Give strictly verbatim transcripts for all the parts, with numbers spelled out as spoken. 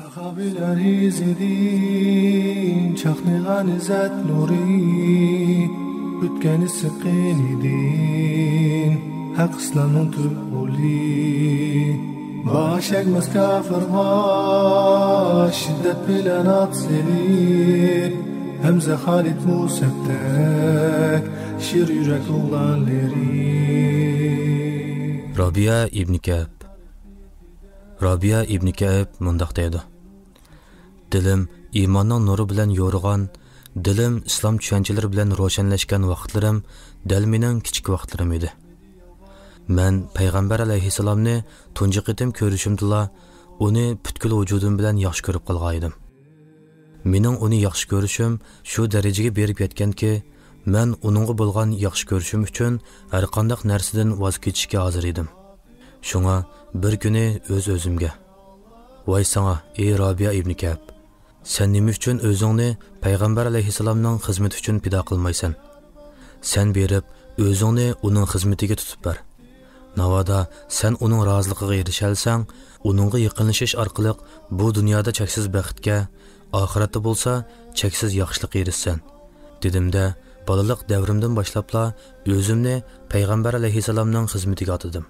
سەخابىلەر ئىزىدىن چاقنىغان ئىززەت نۇرى، ئۆتكەن ئىسسىق قېنىدىن ھەق ئىسلامنىڭ تۈپ غولى. باش ئەگمەس كاپىرغا شىددەت بىلەن ئات سېلىپ، ھەمزە خالىد مۇسەپتەك شىر يۈرەك ئوغلانلىرى. رابىيە ئىبنى كەئب. رابىيە ئىبنى كەئب مۇنداق دەيدۇ: دىلىم ئىماننىڭ نۇرى بىلەن يورۇغان، دىلىم ئىسلام چۈشەنچىلىرى بىلەن روشەنلەشكەن ۋاقىتلىرىم دەل مېنىڭ كىچىك ۋاقىتلىرىم ئىدى. مەن پەيغەمبەر ئەلەيھىسسالامنى تۇنجى قېتىم كۆرۈشۈمدىلا ئۇنى پۈتكۈل ۋۇجۇدۇم بىلەن ياخشى كۆرۈپ قالغان ئىدىم. مېنىڭ ئۇنى ياخشى كۆرۈشۈم شۇ دەرىجىگە بېرىپ يەتكەنكى، مەن ئۇنىڭغا بولغان ياخشى كۆرۈشۈم ئۈچۈن ھەرقانداق نەرسىدىن ۋاز كېچىشكە ھازىر ئىدىم. شۇڭا بىر كۈنى ئۆز-ئۆزۈمگە، ۋاي ساڭا، ئى رابىيە ئىبنى كەئب! سەن نېمە ئۈچۈن ئۆزۈڭنى پەيغەمبەر ئەلەيھىسسالامنىڭ خىزمىتى ئۈچۈن پىدا قىلمايسەن؟ سەن بېرىپ، ئۆزۈڭنى ئۇنىڭ خىزمىتىگە تۇتۇپ بەر. ناۋادا سەن ئۇنىڭ رازىلىقىغا ئېرىشەلىسەڭ، ئۇنىڭغا يېقىنلىشىش ئارقىلىق بۇ دۇنيادا چەكسىز بەختكە، ئاخىرەتتە بولسا چەكسىز ياخشىلىققا ئېرىشىسەن، دېدىم-دە، بالىلىق دەۋرىمدىن باشلاپلا ئۆزۈمنى پەيغەمبەر ئەلەيھىسسالامنىڭ خىزمىتىگە ئاتىدىم.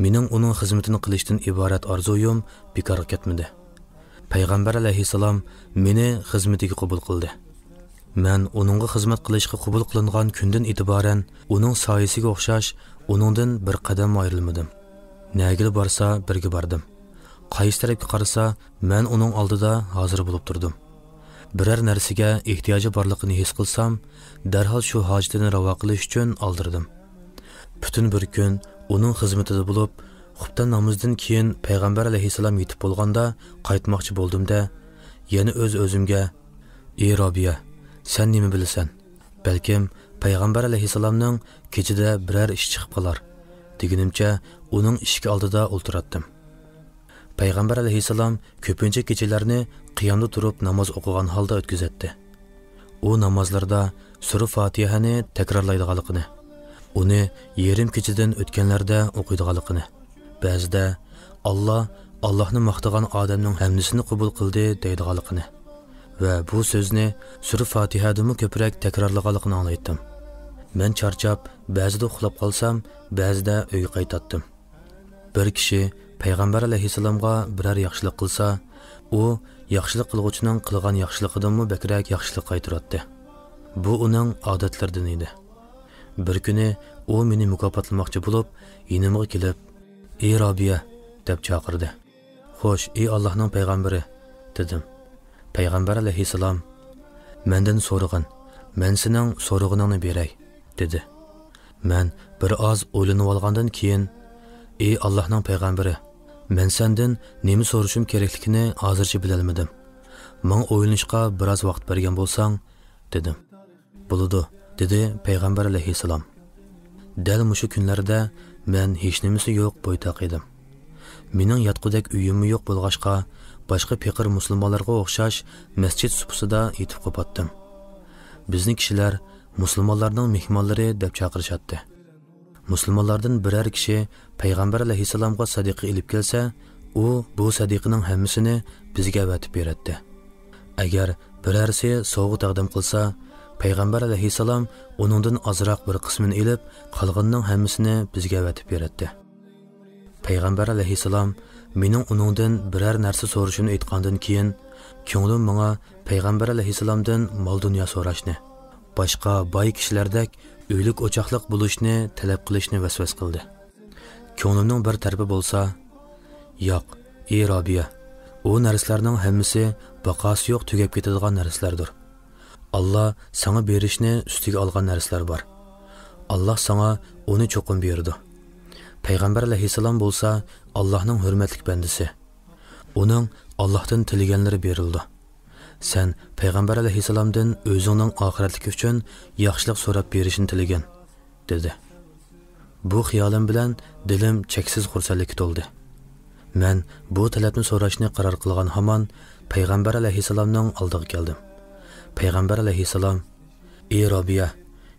مېنىڭ ئۇنىڭ خىزمىتىنى قىلىشتىن ئىبارەت ئارزۇيۇم بىكارغا كەتمىدى. پەيغەمبەر ئەلەيھىسسالام مېنى خىزمىتىگە قوبۇل قىلدى. مەن ئۇنىڭغا خىزمەت قىلىشقا قوبۇل قىلىنغان كۈندىن ئېتىبارەن ئۇنىڭ سايىسىگە ئوخشاش ئۇنىڭدىن بىر قەدەممۇ ئايرىلمىدىم. نەگىلا بارسا بىرگە باردىم. قايسى تەرەپكە قارىسا مەن ئۇنىڭ ئالدىدا ھازىر بولۇپ تۇردۇم. بىرەر نەرسىگە ئېھتىياجى بارلىقىنى ھېس قىلسام، دەرھال شۇ ھاجىتىنى راۋا قىلىش ئۈچۈن ئالدىردىم. پۈتۈن بىر كۈن ئۇنىڭ خىزمىتىدە بولۇپ، خۇپتەن نامىزىدىن كېيىن پەيغەمبەر ئەلەيھىسسالام يېتىپ بولغاندا قايتماقچى بولدۇم-دە، يەنە ئۆز-ئۆزۈمگە، ئى رابىيە، سەن نېمە بىلىسەن؟ بەلكىم پەيغەمبەر ئەلەيھىسسالامنىڭ كېچىدە بىرەر ئىش چىقىپ قالار، دېگىنىمچە ئۇنىڭ ئىشىكى ئالدىدا ئولتۇراتتىم. پەيغەمبەر ئەلەيھىسسالام كۆپىنچە كېچىلەرنى قىيامدا تۇرۇپ ناماز ئوقۇغان ھالدا ئۆتكۈزەتتى. ئۇ نامازلىرىدا سۈرە فاتىھەنى تەكرارلايدىغانلىقىنى، ئۇنى يېرىم كېچىدىن ئۆتكەنلەردە ئوقۇيدىغانلىقىنى، بەزىدە، «ئاللا، ئاللاھنى ماختىغان ئادەمنىڭ ھەمدىسىنى قوبۇل قىلدى» دەيدىغانلىقىنى ۋە بۇ سۆزنى سۈرە فاتىھەدىمۇ كۆپرەك تەكرارلىغانلىقىنى ئاڭلايتتىم. مەن چارچاپ، بەزىدە ئۇخلاپ قالسام، بەزىدە ئۆيگە قايتاتتىم. بىر كىشى پەيغەمبەر ئەلەيھىسسالامغا بىرەر ياخشىلىق قىلسا، ئۇ ياخشىلىق قىلغۇچىنىڭ قىلغان ياخشىلىقىدىنمۇ بەكرەك ياخشىلىق قايتۇراتتى. بۇ ئۇنىڭ ئادەتلىرىدىن ئىدى. بىر كۈنى ئۇ مېنى مۇكاپاتلىماقچى بولۇپ، يېنىمغا كېلىپ، «ئى رابىيە!» دەپ چاقىردى. «خوش، ئى ئاللاھنىڭ پەيغەمبىرى!» دېدىم. پەيغەمبەر ئەلەيھىسسالام، «مەندىن سورىغىن، مەن سېنىڭ سورىغىنىڭنى بېرەي» دېدى. مەن بىر ئاز ئويلىنىۋالغاندىن كېيىن، «ئى ئاللاھنىڭ پەيغەمبىرى، مەن سەندىن نېمە سورىشىم كېرەكلىكىنى ھازىرچە بىلەلمىدىم. ماڭا ئويلىنىشقا بىر ئاز ۋاقىت بەرگەن بولساڭ» دېدىم. «بولىدۇ» دېدى پەيغەمبەر ئەلەيھىسسالام. دەل مۇشۇ كۈنلەردە مەن ھېچنېمىسى يوق بويتاق ئىدىم. مېنىڭ ياتقۇدەك ئۆيۈممۇ يوق بولغاچقا، باشقا پېقىر مۇسۇلمانلارغا ئوخشاش مەسچىت سۇپىسىدا يېتىپ قوپاتتىم. بىزنى كىشىلەر مۇسۇلمانلارنىڭ مېھمانلىرى دەپ چاقىرىشاتتى. مۇسۇلمانلاردىن بىرەر كىشى پەيغەمبەر ئەلەيھىسسالامغا سەدىقە ئېلىپ كەلسە، ئۇ بۇ سەدىقىنىڭ ھەممىسىنى بىزگە ئەۋەتىپ بېرەتتى. ئەگەر بىرەرسى سوۋغا تەقدىم قىلسا، پەيغەمبەر ئەلەيھىسسالام ئۇنىڭدىن ئازراق بىر قىسمىنى ئېلىپ، قالغىنىنىڭ ھەممىسىنى بىزگە ئەۋەتىپ بېرەتتى. پەيغەمبەر ئەلەيھىسسالام مېنىڭ ئۇنىڭدىن بىرەر نەرسە سورىشىمنى ئېيتقاندىن كېيىن، كۆڭلۈم ماڭا پەيغەمبەر ئەلەيھىسسالامدىن مال-دۇنيا سوراشنى، باشقا باي كىشىلەردەك ئۆيلۈك-ئوچاقلىق بولۇشنى تەلەپ قىلىشنى ۋەسۋەسە قىلدى. كۆڭلۈمنىڭ بىر تەرىپى بولسا، «ياق، ئى رابىيە، ئۇ نەرسىلەرنىڭ ھەممىسى باقاسى يوق تۈگەپ كېتىدىغان نەرسىلەردۇر. ئاللا ساڭا بېرىشنى ئۈستىگە ئالغان نەرسىلەر بار. ئاللا ساڭا ئۇنى چوقۇم بېرىدۇ. پەيغەمبەر ئەلەيھىسسالام بولسا ئاللانىڭ ھۆرمەتلىك بەندىسى. ئۇنىڭ ئاللاھتىن تىلىگەنلىرى بېرىلىدۇ. سەن پەيغەمبەر ئەلەيھىسسالامدىن ئۆزۈڭنىڭ ئاخىرەتلىكى ئۈچۈن ياخشىلىق سوراپ بېرىشىنى تىلىگىن» دېدى. بۇ خىيالىم بىلەن دىلىم چەكسىز خۇرسەنلىككە تولدى. مەن بۇ تەلەپنى سوراشنى قارار قىلغان ھامان پەيغەمبەر ئەلەيھىسسالامنىڭ ئالدىغا كەلدىم. پەيغەمبەر ئەلەيھىسسالام، «ئى رابىيە،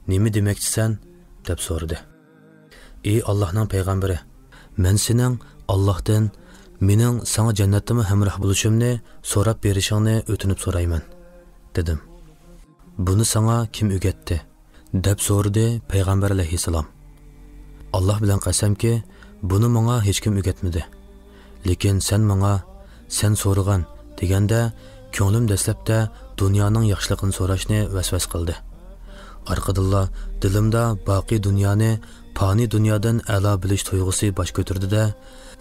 نېمە دېمەكچىسەن؟» دەپ سورىدى. «ئى ئاللاھنىڭ پەيغەمبىرى، مەن سېنىڭ ئاللاھتىن مېنىڭ ساڭا جەننەتتىمۇ ھەمراھ بولۇشۇمنى سوراپ بېرىشىڭنى ئۆتۈنۈپ سورايمەن، دېدىم. بۇنى ساڭا كىم ئۆگەتتى؟ دەپ سورىدى پەيغەمبەر ئەلەيھىسسالام. ئاللاھ بىلەن قەسەمكى، بۇنى ماڭا ھېچكىم ئۆگەتمىدى. لېكىن سەن ماڭا، سەن سورىغىن دېگەندە، كۆڭلۈم دەسلەپتە دۇنيانىڭ ياخشىلىقىنى سوراشنى ۋەسۋەسە قىلدى. ئارقىدىنلا دىلىمدا باقىي دۇنيانى پانىي دۇنيادىن ئەلا بىلىش تۇيغۇسى باش كۆتۈردى-دە،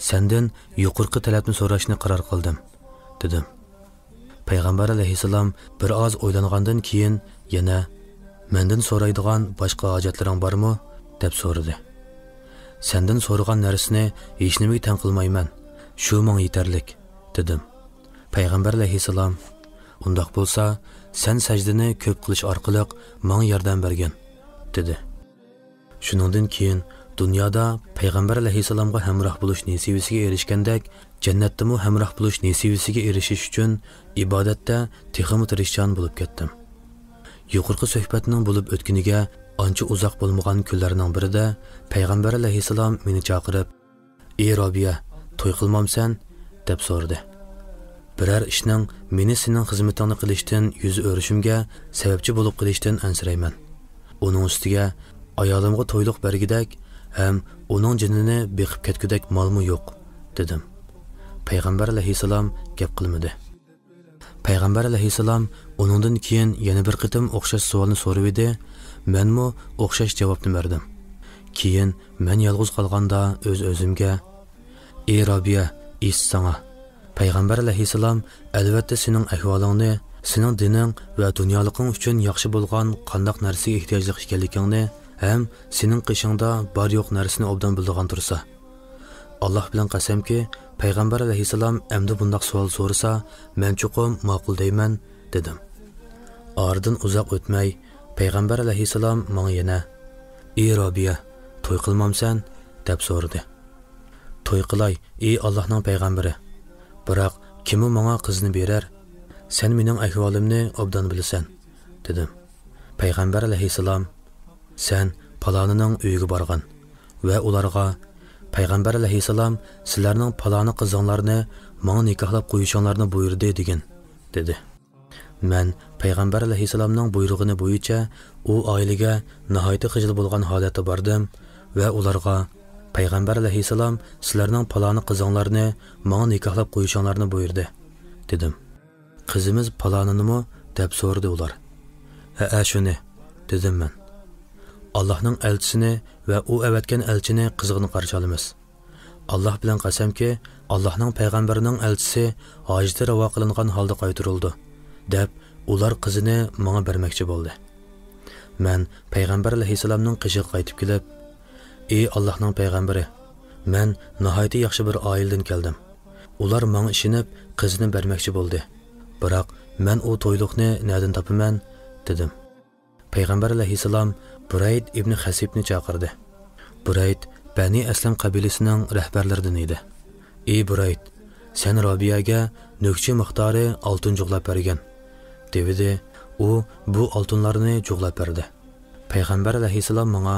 سەندىن يۇقىرىقى تەلەپنى سوراشنى قارار قىلدىم، دېدىم. پەيغەمبەر ئەلەيھىسسالام بىر ئاز ئويلانغاندىن كېيىن يەنە، مەندىن سورايدىغان باشقا ھاجەتلىرىڭ بارمۇ؟ دەپ سورىدى. سەندىن سورىغان نەرسىنى ھېچنېمىگە تەڭ قىلمايمەن، شۇ ماڭا يېتەرلىك، دېدىم. پەيغەمبەر ئەلەيھىسسالام، ئۇنداق بولسا، سەن سەجدىنى كۆپ قىلىش ئارقىلىق ماڭا ياردەم بەرگىن، دېدى. شۇنىڭدىن كېيىن دۇنيادا پەيغەمبەر ئەلەيھىسسالامغا ھەمراھ بولۇش نېسىۋىسىگە ئېرىشكەندەك، جەننەتتىمۇ ھەمراھ بولۇش نېسىۋىسىگە ئېرىشىش ئۈچۈن ئىبادەتتە تېخىمۇ تىرىشچان بولۇپ كەتتىم. يۇقىرىقى سۆھبەتنىڭ بولۇپ ئۆتكىنىگە ئانچە ئۇزاق بولمىغان كۈنلەرنىڭ بىرىدە پەيغەمبەر ئەلەيھىسسالام مېنى چاقىرىپ، «ئى رابىيە، توي قىلمامسەن؟» دەپ سورىدى. بىرەر ئىشنىڭ مېنى سېنىڭ خىزمىتىڭنى قىلىشتىن يۈز ئۆرۈشۈمگە سەۋەبچى بولۇپ قېلىشتىن ئەنسىرەيمەن. ئۇنىڭ ئۈستىگە ئايالىمغا تويلۇق بەرگۈدەك ھەم ئۇنىڭ جېنىنى بېقىپ كەتكۈدەك مالمۇ يوق، دېدىم. پەيغەمبەر ئەلەيھىسسالام گەپ قىلمىدى. پەيغەمبەر ئەلەيھىسسالام ئۇنىڭدىن كېيىن يەنە بىر قېتىم ئوخشاش سوئالنى سورىۋىدى، مەنمۇ ئوخشاش جاۋابنى بەردىم. كېيىن مەن يالغۇز قالغاندا ئۆز-ئۆزۈمگە، «ئى رابىيە، ئىس ساڭا! پەيغەمبەر ئەلەيھىسسالام ئەلۋەتتە سېنىڭ ئەھۋالىڭنى، سېنىڭ دىنىڭ ۋە دۇنيالىقىڭ ئۈچۈن ياخشى بولغان قانداق نەرسىگە ئېھتىياجلىق ئىكەنلىكىڭنى ھەم سېنىڭ قېشىڭدا بار-يوق نەرسىنى ئوبدان بىلىدىغان تۇرسا.» ئاللاھ بىلەن قەسەمكى، پەيغەمبەر ئەلەيھىسسالام ئەمدى بۇنداق سوئال سورىسا، مەن چوقۇم ماقۇل دەيمەن، دېدىم. ئارىدىن ئۇزاق ئۆتمەي، پەيغەمبەر ئەلەيھىسسالام ماڭا يەنە، «ئى رابىيە، توي قىلمامسەن؟» دەپ سورىدى. «توي قىلاي، ئى ئاللاھنىڭ پەيغەمبىرى. بىراق كىممۇ ماڭا قىزنى بېرەر؟ سەن مېنىڭ ئەھۋالىمنى ئوبدان بىلىسەن،» دېدىم. پەيغەمبەر ئەلەيھىسسالام، «سەن پالانىنىڭ ئۆيىگە بارغىن ۋە ئۇلارغا، پەيغەمبەر ئەلەيھىسسالام سىلەرنىڭ پالانى قىزىڭلارنى ماڭا نىكاھلاپ قويۇشۇڭلارنى بۇيرۇدى دېگىن،» دېدى. مەن پەيغەمبەر ئەلەيھىسسالامنىڭ بۇيرۇغىنى بويىچە ئۇ ئائىلىگە ناھايىتى خىجىل بولغان ھالەتتە باردىم ۋە ئۇلارغا، «پەيغەمبەر ئەلەيھىسسالام سىلەرنىڭ پالانى قىزىڭلارنى ماڭا نىكاھلاپ قويۇشۇڭلارنى بۇيرۇدى،» دېدىم. «قىزىمىز پالانىنىمۇ؟» دەپ سورىدى ئۇلار. «ھەئە، شۇنى،» دېدىم مەن. «ئاللاھنىڭ ئەلچىسىنى ۋە ئۇ ئەۋەتكەن ئەلچىنى قىزغىن قارشى ئالىمىز. ئاللاھ بىلەن قەسەمكى، ئاللاھنىڭ پەيغەمبىرىنىڭ ئەلچىسى ھاجىتى راۋا قىلىنغان ھالدا قايتۇرۇلىدۇ،» دەپ، ئۇلار قىزىنى ماڭا بەرمەكچى بولدى. مەن پەيغەمبەر ئەلەيھىسسالامنىڭ قېشىغا قايتىپ كېلىپ، «ئى ئاللاھنىڭ پەيغەمبىرى، مەن ناھايىتى ياخشى بىر ئائىلىدىن كەلدىم. ئۇلار ماڭا ئىشىنىپ، قىزىنى بەرمەكچى بولدى. بىراق مەن ئۇ تويلۇقنى نەدىن تاپىمەن؟» دېدىم. پەيغەمبەر ئەلەيھىسسالام بۇرەيد ئىبنى خەسىپنى چاقىردى. بۇرەيد بەنى ئەسلەم قەبىلىسىنىڭ رەھبەرلىرىدىن ئىدى. «ئى بۇرەيد، سەن رابىيەگە نۆكچە مىقدارى ئالتۇن جۇغلاپ بەرگىن،» دېۋىدى. ئۇ بۇ ئالتۇنلارنى جۇغلاپ بەردى. پەيغەمبەر ئەلەيھىسسالام ماڭا،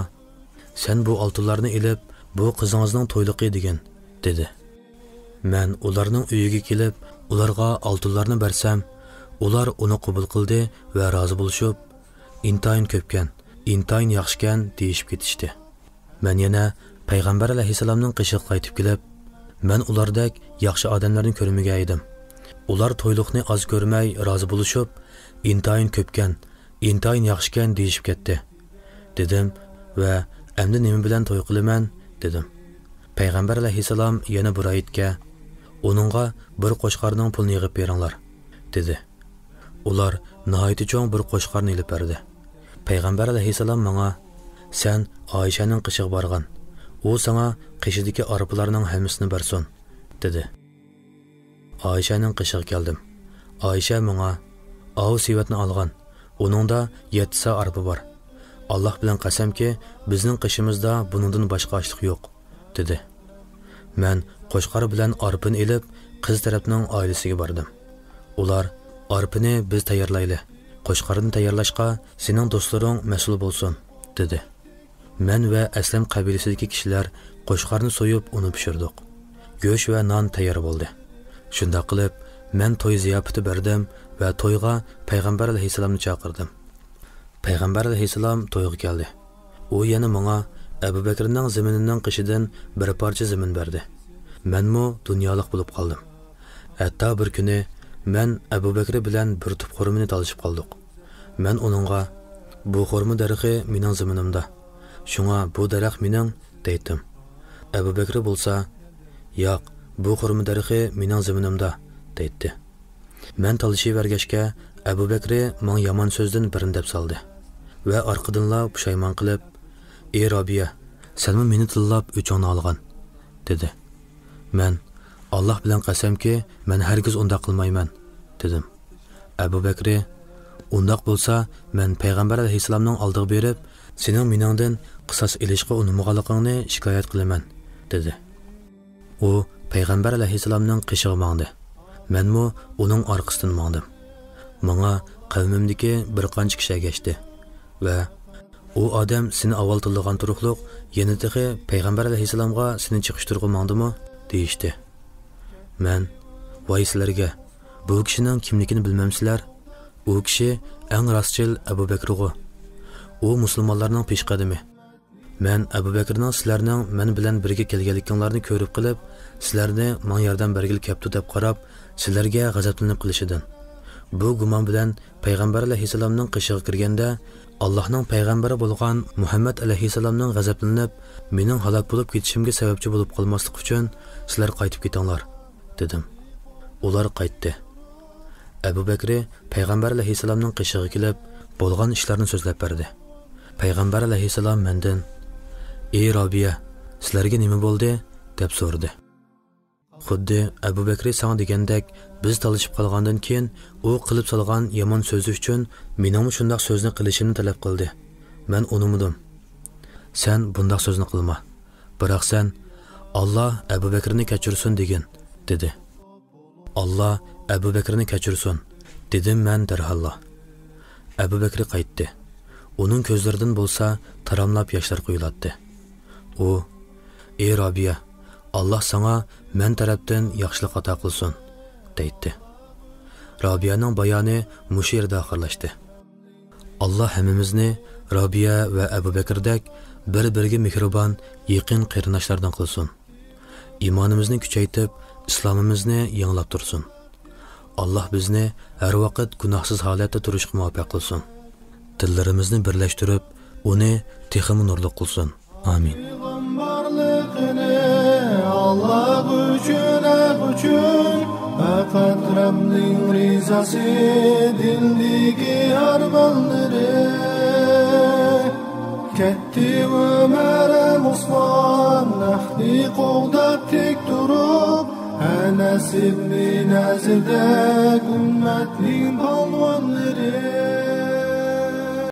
«سەن بۇ ئالتۇنلارنى ئېلىپ، بۇ قىزىڭىزنىڭ تويلۇقى دېگىن،» دېدى. مەن ئۇلارنىڭ ئۆيىگە كېلىپ، ئۇلارغا ئالتۇنلارنى بەرسەم، ئۇلار ئۇنى قوبۇل قىلدى ۋە رازى بولۇشۇپ، «ئىنتايىن كۆپكەن، ئىنتايىن ياخشىكەن» دېيىشىپ كېتىشتى. مەن يەنە پەيغەمبەر ئەلەيھىسسالامنىڭ قېشىغا قايتىپ كېلىپ، «مەن ئۇلاردەك ياخشى ئادەملەرنى كۆرمىگەن ئىدىم. ئۇلار تويلۇقنى ئاز كۆرمەي رازى بولۇشۇپ، ئىنتايىن كۆپكەن، ئىنتايىن ياخشىكەن دېيىشىپ كەتتى» دېدىم ۋە «ئەمدى نېمە بىلەن توي قىلىمەن؟» دېدىم. پەيغەمبەر ئەلەيھىسسالام يەنە بۇرەيدكە، «ئۇنىڭغا بىر قوچقارنىڭ پۇلىنى يىغىپ بېرىڭلار» دېدى. ئۇلار ناھايىتى چوڭ بىر قوچقارنى ئېلىپ بەردى. پەيغەمبەر ئەلەيھىسسالام ماڭا، «سەن ئائىشەنىڭ قېشىغا بارغىن، ئۇ ساڭا قېشىدىكى ئارپىلارنىڭ ھەممىسىنى بەرسۇن» دېدى. ئائىشەنىڭ قېشىغا كەلدىم. ئائىشە ماڭا، «ئاۋۇ سېۋەتنى ئالغىن، ئۇنىڭدا يەتتە سا ئارپا بار. ئاللاھ بىلەن قەسەمكى، بىزنىڭ قېشىمىزدا بۇنىڭدىن باشقا ئاشلىق يوق» دېدى. مەن قوچقار بىلەن ئارپىنى ئېلىپ، قىز تەرەپنىڭ ئائىلىسىگە باردىم. ئۇلار، «ئارپىنى بىز تەييارلايلى، قوچقارنى تەييارلاشقا سېنىڭ دوستلىرىڭ مەسئۇل بولسۇن» دېدى. مەن ۋە ئەسلەم قەبىلىسىدىكى كىشىلەر قوچقارنى سويۇپ، ئۇنى پىشۇردۇق. گۆش ۋە نان تەييار بولدى. شۇنداق قىلىپ، مەن توي زىياپىتى بەردىم ۋە تويغا پەيغەمبەر ئەلەيھىسسالامنى چاقىردىم. پەيغەمبەر ئەلەيھىسسالام تويغا كەلدى. ئۇ يەنە ماڭا ئەبۇ بەكرىنىڭ زېمىنىنىڭ قېشىدىن بىر پارچە زېمىن بەردى. مەنمۇ دۇنيالىق بولۇپ قالدىم. ھەتتا بىر كۈنى مەن ئەبۇ بەكرى بىلەن بىر تۈپ خورمىنى تالىشىپ قالدۇق. مەن ئۇنىڭغا، «بۇ خورما دەرىخى مېنىڭ زېمىنىمدا، شۇڭا بۇ دەرەخ مېنىڭ» دەيتتىم. ئەبۇ بەكرى بولسا، «ياق، بۇ خورما دەرىخى مېنىڭ زېمىنىمدا» دەيتتى. مەن تالىشىۋەرگەچكە، ئەبۇ بەكرى ماڭا يامان سۆزدىن بىرنى دەپ سالدى ۋە ئارقىدىنلا پۇشايمان قىلىپ، «ئى رابىيە، سەنمۇ مېنى تىللاپ ئۆچۈڭنى ئالغان» دېدى. مەن، «ئاللاھ بىلەن قەسەمكى، مەن ھەرگىز ئۇنداق قىلمايمەن» دېدىم. ئەبۇ بەكرى، «ئۇنداق بولسا، مەن پەيغەمبەر ئەلەيھىسسالامنىڭ ئالدىغا بېرىپ، سېنىڭ مېنىڭدىن قىساس ئېلىشقا ئۇنىمىغانلىقىڭنى شىكايەت قىلىمەن» دېدى. ئۇ پەيغەمبەر ئەلەيھىسسالامنىڭ قېشىغا ماڭدى. مەنمۇ ئۇنىڭ ئارقىسىدىن ماڭدىم. ماڭا قەۋمىمدىكى بىر قانچە كىشى ئەگەشتى ۋە، «ئۇ ئادەم سېنى ئاۋۋال تىللىغان تۇرۇقلۇق، يەنە تېخى پەيغەمبەر ئەلەيھىسسالامغا سېنى چېقىشتۇرغىلى ماڭدىمۇ؟» دېيىشتى. مەن، «ۋاي سىلەرگە! بۇ كىشىنىڭ كىملىكىنى بىلمەمسىلەر؟ ئۇ كىشى ئەڭ راستچىل ئەبۇ بەكرىغۇ. ئۇ مۇسۇلمانلارنىڭ پېشقەدىمى. مەن ئەبۇ بەكرىنىڭ سىلەرنىڭ مەن بىلەن بىرگە كەلگەنلىكىڭلارنى كۆرۈپ قېلىپ، سىلەرنى ماڭا ياردەم بەرگىلى كەپتۇ دەپ قاراپ، سىلەرگە غەزەپلىنىپ قېلىشىدىن. بۇ گۇمان بىلەن پەيغەمبەر ئەلەيھىسسالامنىڭ قېشىغا كىرگەندە، ئاللاھنىڭ پەيغەمبىرى بولغان مۇھەممەد ئەلەيھىسسالامنىڭ غەزەپلىنىپ، مېنىڭ ھالاك بولۇپ كېتىشىمگە سەۋەبچى بولۇپ قالماسلىقى ئۈچۈن سىلەر قايتىپ كېتىڭلار» دېدىم. ئۇلار قايتتى. ئەبۇ بەكرى پەيغەمبەر ئەلەيھىسسالامنىڭ قېشىغا كېلىپ، بولغان ئىشلارنى سۆزلەپ بەردى. پەيغەمبەر ئەلەيھىسسالام مەندىن، «ئى رابىيە، سىلەرگە نېمە بولدى؟» دەپ سورىدى. خۇددى ئەبۇ بەكرى ساڭا دېگەندەك، بىز تالىشىپ قالغاندىن كېيىن، ئۇ قىلىپ سالغان يامان سۆزى ئۈچۈن مېنىڭمۇ شۇنداق سۆزنى قىلىشىمنى تەلەپ قىلدى. مەن ئۇنىمىدىم. «سەن بۇنداق سۆزنى قىلما. بىراق سەن، 'ئاللا ئەبۇ بەكرىنى كەچۈرسۇن' دېگىن» دېدى. «ئاللا ئەبۇ بەكرىنى كەچۈرسۇن» دېدىم مەن دەرھاللا. ئەبۇ بەكرى قايتتى. ئۇنىڭ كۆزلىرىدىن بولسا تاراملاپ ياشلار قۇيۇلاتتى. ئۇ، «ئى رابىيە، ئاللا ساڭا مەن تەرەپتىن ياخشىلىق ئاتا قىلسۇن» دەيتتى. رابىيەنىڭ بايانى مۇشۇ يەردە ئاخىرلاشتى. ئاللا ھەممىمىزنى رابىيە ۋە ئەبۇ بەكرىدەك بىر-بىرىگە مېھرىبان، يېقىن قېرىنداشلاردىن قىلسۇن. ئىمانىمىزنى كۈچەيتىپ، ئىسلامىمىزنى يېڭىلاپ تۇرسۇن. ئاللا بىزنى ھەر ۋاقىت گۇناھسىز ھالەتتە تۇرۇشقا مۇۋەپپەق قىلسۇن. دىللىرىمىزنى بىرلەشتۈرۈپ، ئۇنى تېخىمۇ نۇرلۇق قىلسۇن. ئامىن. پەيغەمبەرلىكىنى ئاللا ئۈچۈن، ھەق ئۈچۈن، پەقەت رەبنىڭ رىزاسى دىلدىكى ئارمانلىرى. كەتتى ئۆمەر ھەم ئوسمان، ھەقنى قوغداپ تىك تۇرۇپ، ئەنەس ئىبنى نەزىردەك ئۈممەتنىڭ پالۋانلىرى.